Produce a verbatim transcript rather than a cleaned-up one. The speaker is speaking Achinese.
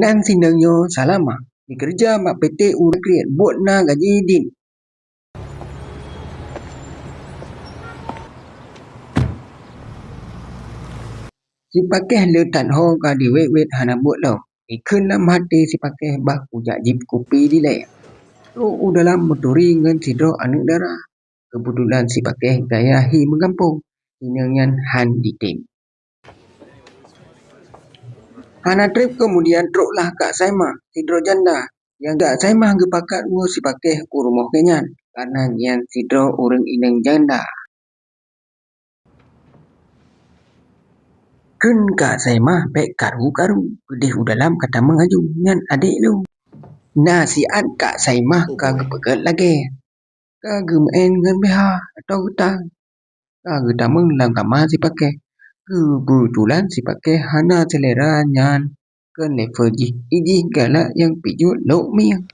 Nan sineueng nyoe Salamah, jikeureuja bak P T ureueng kriet, buet na gaji dit. Si Pakéh le that ho ka diwét-wét hana buet lom. Jikheun lam até si Pakéh bah kujak jieb kupi dilèe. Trok u dalam meuturi ngon sidroe aneuk dara. Keubeutôlan si Pakéh gaya hi meugampông, sineueng nyan han jitem. Hana trép keumudian troklah Kak Saimah, sidroe janda, nyang Kak Saimah geupakat ngon si Pakéh u rumoh geuh nyan, kareuna nyan sidroe ureueng inong janda. Kheun Kak Saimah bèk karu-karu, keudéh u dalam ka tamong aju, nyan adék lôn. Na siat Kak Saimah ka geupeugèt lagèe ka geumeu'en ngon B H atau geutang. Ka geutamong lam kama si Pakéh. Keubeutôlan si Pakéh hana seulera nyan, keu level jih, ijih galak nyang pijuet lok mieng.